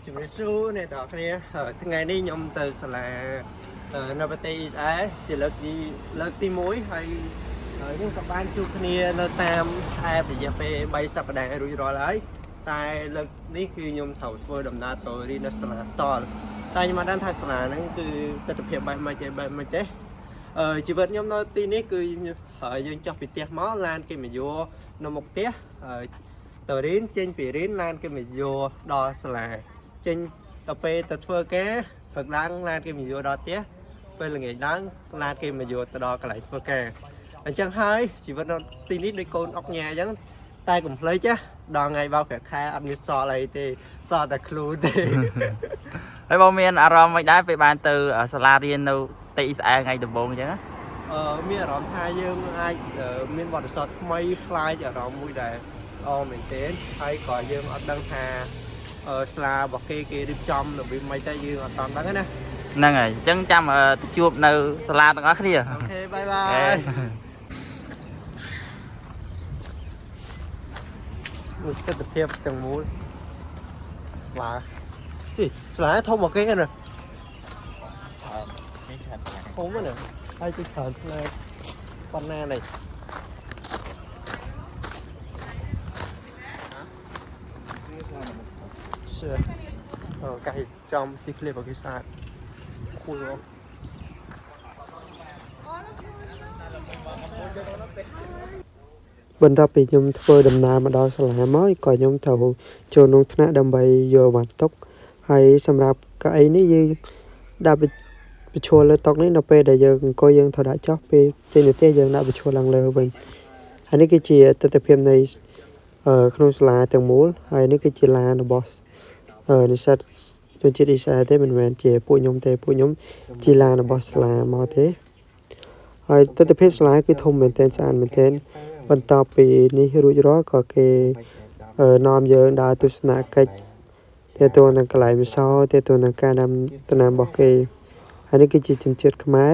ជំរាបសួរអ្នកទាំងអស់គ្នាថ្ងៃនេះខ្ញុំទៅសាលានៅប្រទេសអ៊ីស្រាអែលជាលើកទី1ហើយហើយខ្ញុំក៏បានជួបគ្នានៅតាម app រយៈពេល3សប្តាហ៍រួចរាល់ហើយតែលើកនេះគឺខ្ញុំត្រូវធ្វើដំណើរទៅរៀននៅសាលាផ្ទាល់តែខ្ញុំអត់ដឹងថាសាលាហ្នឹងគឺទស្សនវិជ្ជាបែបម៉េចទេបែបម៉េចទេជីវិតខ្ញុំនៅទីនេះគឺយើងចុះពីផ្ទះមកឡានគេមកយកនៅមុខផ្ទះហើយទៅរៀនចេញពីរៀនឡានគេមកយកដល់សាលាចេញទៅពេលទៅធ្វើការព្រឹកឡើងឡានគេមកយកដល់ផ្ទះពេលល្ងាចឡើងឡានគេមកយកទៅដល់កន្លែងធ្វើការអញ្ចឹងហើយជីវិតនៅទីនេះដូចកូនអុកញ៉ាអញ្ចឹងតែកុំភ្លេចណាដល់ថ្ងៃបើកប្រាក់ខែអត់មានសល់អីទេសល់តែខ្លួនទេ ហើយបងមានអារម្មណ៍មិនដែរពេលបានទៅសាលារៀននៅប្រទេសអ៊ីស្រាអែលថ្ងៃដំបូងអញ្ចឹងណា មានអារម្មណ៍ថាយើងអាចមានបទពិសោធន៍ថ្មីខ្លាចអារម្មណ៍មួយដែលល្អមែនទែនហើយក៏យើងអត់ដឹងថាស្លារបស់គេគេរៀបចំរបៀបម៉េចតែយើងអត់តាមដឹងទេណា ហ្នឹងហើយអញ្ចឹងចាំទៅជួបនៅសាលាទាំងអស់គ្នា OK bye bye. នេះទស្សនភាពទាំងមូលស្លាជីស្លាធំមកគេណាធំណាស់ហើយទីច្រើនផ្នែកប៉ុណ្ណានេះ 是，该将地克列给杀，忽悠。បន្ទាប់ពីខ្ញុំធ្វើដំណើរមកដល់សាលាមកក៏ខ្ញុំត្រូវចូលក្នុងថ្នាក់ដើម្បីយកវ៉ាន់ទុកហើយសម្រាប់កៅអីនេះយើងដាក់បញ្ឈរលើតុនេះនៅពេលដែលយើងអង្គុយយើងត្រូវដាក់ចុះពេលចេញទៅផ្ទះយើងដាក់បញ្ឈរឡើងលើវិញហើយនេះគឺជាទស្សនវិជ្ជានៃក្នុងសាលាទាំងមូលហើយនេះគឺជាឡានរបស់និស្សិតជនជាតិអ៊ីស្រាអែលទេមិនមែនជាពួកខ្ញុំទេពួកខ្ញុំជាឡានរបស់សាលាមកទេហើយទស្សនវិជ្ជាសាលាគឺធំមែនទែនស្អាតមែនទែន បន្ទាប់ពីនេះរួចរាល់ក៏គេនាំយើងដើរទស្សនកិច្ចទាក់ទងនឹងកន្លែងវិសោទាក់ទងនឹងការដាំដំណាំរបស់គេហើយនេះគឺជាជនជាតិខ្មែរ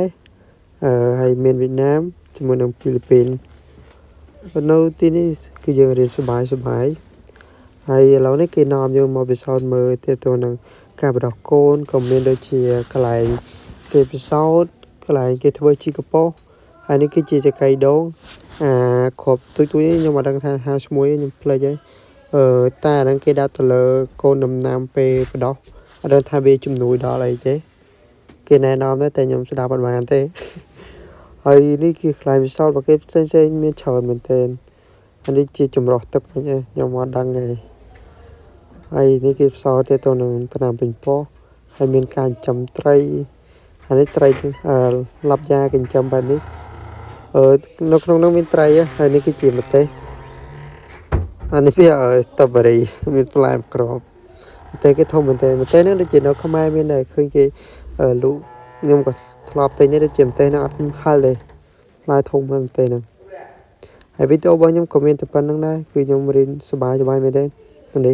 ហើយមានវៀតណាមជាមួយនឹងហ្វីលីពីននៅទីនេះគឺយើងរៀនសប្បាយសប្បាយហើយឥឡូវនេះគេនាំយើងមកពិសោធន៍មើលទាក់ទងនឹងការបណ្ដុះកូនក៏មានដូចជាកន្លែងគេពិសោធន៍កន្លែងគេធ្វើជីកប៉ុសហើយនេះគឺជាចកៃដូង អាគ្រាប់ទូចៗនេះខ្ញុំអត់ដឹងថាហៅឈ្មោះទេខ្ញុំភ្លេចហើយតែអាហ្នឹងគេដាក់ទៅលើកូនដំណាំពេលបដោះអត់ដឹងថាវាជំនួយដល់អីទេគេណែនាំដែរតែខ្ញុំស្ដាប់អត់បានទេ ហើយនេះគឺខ្លែងវិសោធន៍របស់គេផ្សេងផ្សេងៗមានច្រើនមែនទែនអានេះជាចម្រោះទឹកវិញឯងខ្ញុំអត់ដឹងទេហើយនេះគេផ្សោតទៅនឹងថ្នាំពេញពោះហើយមានការចិញ្ចឹមត្រីអានេះត្រីឡាប់យ៉ាគេចិញ្ចឹមបែបនេះ នៅក្នុងនោះមានត្រីហ៎ហើយនេះគឺជាម្ទេសអានេះវាស្ទ្រូប៊េរីមានផ្លែមួយគ្រាប់ម្ទេសគេធំមែនទេម្ទេសហ្នឹងដូចជានៅខ្មែរមានដែរឃើញគេលក់ខ្ញុំក៏ធ្លាប់ទិញនេះដូចជាម្ទេសហ្នឹងអត់ហឹរទេផ្លែធំមែនម្ទេសហ្នឹងហើយវីដេអូរបស់ខ្ញុំក៏មានតែប៉ុណ្្នឹងដែរគឺខ្ញុំរៀនសប្បាយសប្បាយមែនទេនេះ។